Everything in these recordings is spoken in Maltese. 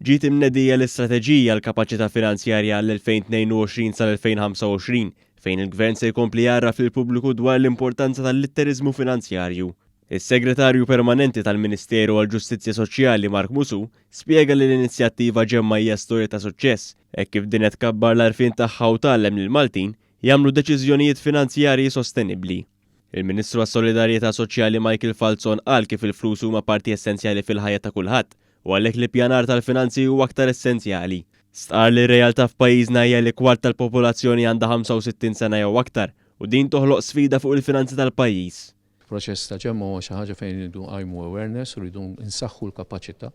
Ġiet imnedija l-istrateġija għall-kapaċità finanzjarja għall-2022 sal-2025, fejn il-Gvern se jkompli jgħarraf lill-pubbliku dwar l-importanza tal-litteriżmu finanzjarju. Is-Segretarju Permanenti tal-Ministeru għall-Ġustizzja Soċjali Mark Musù spjega li l-inizjattiva Ġemma hija storja ta' suċċess hekk kif din qed tkabbar l-għarfien tagħha u tgħallem lill-Maltin jagħmlu deċiżjonijiet finanzjarji sostenibbli. Il-Ministru għas-Solidarjetà Soċjali Michael Falzon qal kif il-flus huma parti essenzjali fil-ħajja ta' kulħadd u għalhekk l-ippjanar tal-finanzi huwa aktar essenzjali. Stqarr li r-realtà f'pajjiżna hija li kwart tal-popolazzjoni għandha 65 sena jew aktar u din toħloq sfida fuq il-finanzi tal-pajjiż. Proċess ta' ġemma huwa xi ħaġa fejn irridu nqajmu awareness u rridu nsaħħu l-kapaċità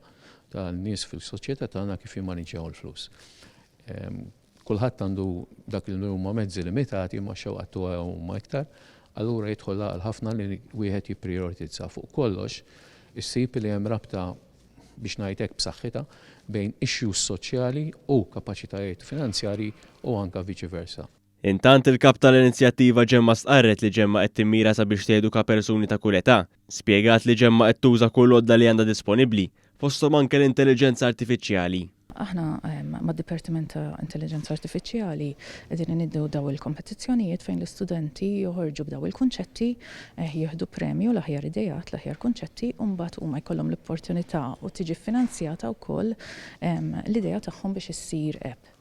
tan-nies fis-soċjetà tagħna kif jimmaniġġjaw il-flus. Kulħadd għandu dak li huma mezzi limitati imma x-xewqat tiegħu huma iktar, allura jidħol l-għaqal ħafna li wieħed jipprijoritizza. Fuq kollox, issib li hemm rabta biex ngħid hekk b'saħħitha bejn issues soċjali u kapaċitajiet finanzjarji u anke viċi versa. Intant il-kap tal-inizjattiva Ġemma stqarret li Ġemma qed timmira sabiex teduka persuni ta' kull età. Spjegat li Ġemma qed tuża kull għodda li għandha disponibbli, fosthom anke l-intelliġenza artifiċjali. Aħna mad-Dipartiment ta' Intelliġenza Artifiċjali qegħdin iniddu daw il-kompetizzjonijiet fejn l-istudenti joħorġu b'daw il-kunċetti, jieħdu premju l-aħjar ideat, l-aħjar kunċetti u mbagħad huma jkollhom l-opportunità u tiġi ffinanzjata wkoll l-idea tagħhom biex issir app.